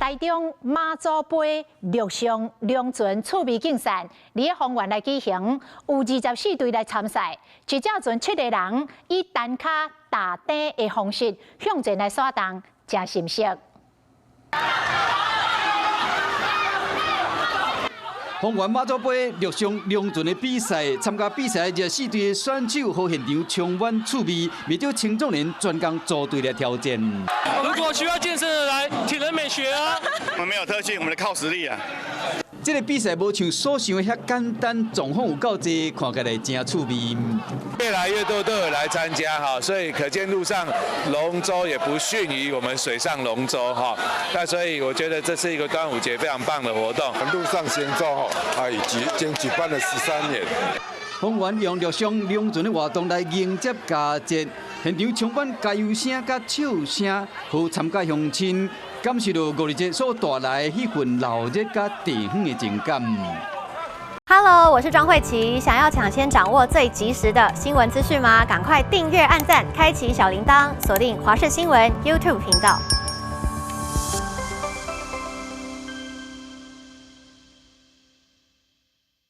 台中媽祖杯陸上龍船趣味競賽，佇咧豐原來舉行，有24隊來參賽，一隻船七個人以單跤踏碇的方式向前來徙動，誠心適。豐原媽祖杯陸上龍船的比賽，參加比賽24隊的選手，予現場充滿趣味，袂少青壯年專工組隊來挑戰。如果需要健身的來體能美學啊！我們沒有特訓，我們靠實力啊！這个比賽無像所想的遐簡單，狀況有夠濟，看起來誠趣味。越來越多都有來參加哈，所以可見陸上龍舟也不遜於我們水上龍舟哈。那所以我覺得這是一個端午節非常棒的活動。陸上行舟哈，啊，已經舉辦了13年。豐原用陸上龍船的活動來迎接佳節，現場充滿加油聲佮笑聲，予參加鄉親感受到五日節所帶來的彼份鬧熱佮地方的情感。 Hello，我是莊慧琪，想要搶先掌握最及時的新聞資訊嗎？趕快訂閱、按讚、開啟小鈴鐺，鎖定華視新聞 YouTube 頻道。